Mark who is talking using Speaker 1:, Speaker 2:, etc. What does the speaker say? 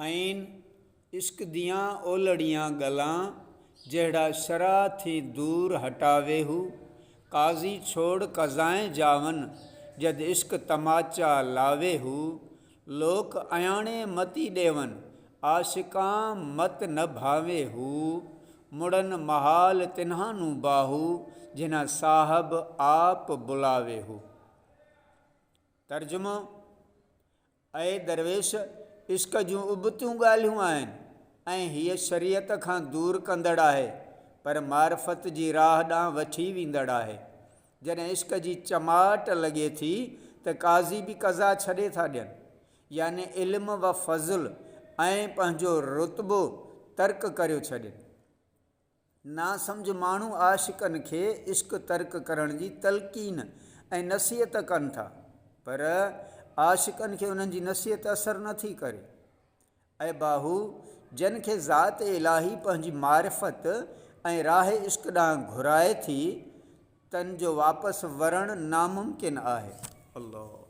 Speaker 1: عين، عشق ديان اولڙيان ڳلان، جهڙا شرع ٿي دور هٽاوي هو، قاضي ڇوڙ قضائين جاون، جد عشق تماچا لاوي هو، لوڪ اياڻي متي ڏيون، عاشقان مت نه ڀانوي هو، مڙن محال تنهان نون باهو، جنهان صاحب آپ بلاوي هو. ترجمو، اي درويش! عشق جون ابتيون ڳالهيون آهن ۽ هيء شريعت کان دور ڪندڙ آهي، پر معرفت جي راهه ڏانهن وٺي ويندڙ آهي. جڏهن عشق جي چماٽ لڳي ٿي ته قاضي به قضا ڇڏي ٿا ڏين، يعني علم و فضل ۽ پنهنجو رتبو ترڪ ڪريو ڇڏين. ناسمجهه ماڻهو عاشقن کي عشق ترڪ ڪرڻ جي تلقين ۽ نصيحت ڪن ٿا، پر عاشقن کي انهن جي نصيحت اثر نه ٿي ڪري. اي باهو! جن کي ذات الاهي پنهنجي معرفت ۽ راهه عشق ڏانهن گهرائي ٿي، تن جو واپس ورڻ ناممڪن آهي. الله.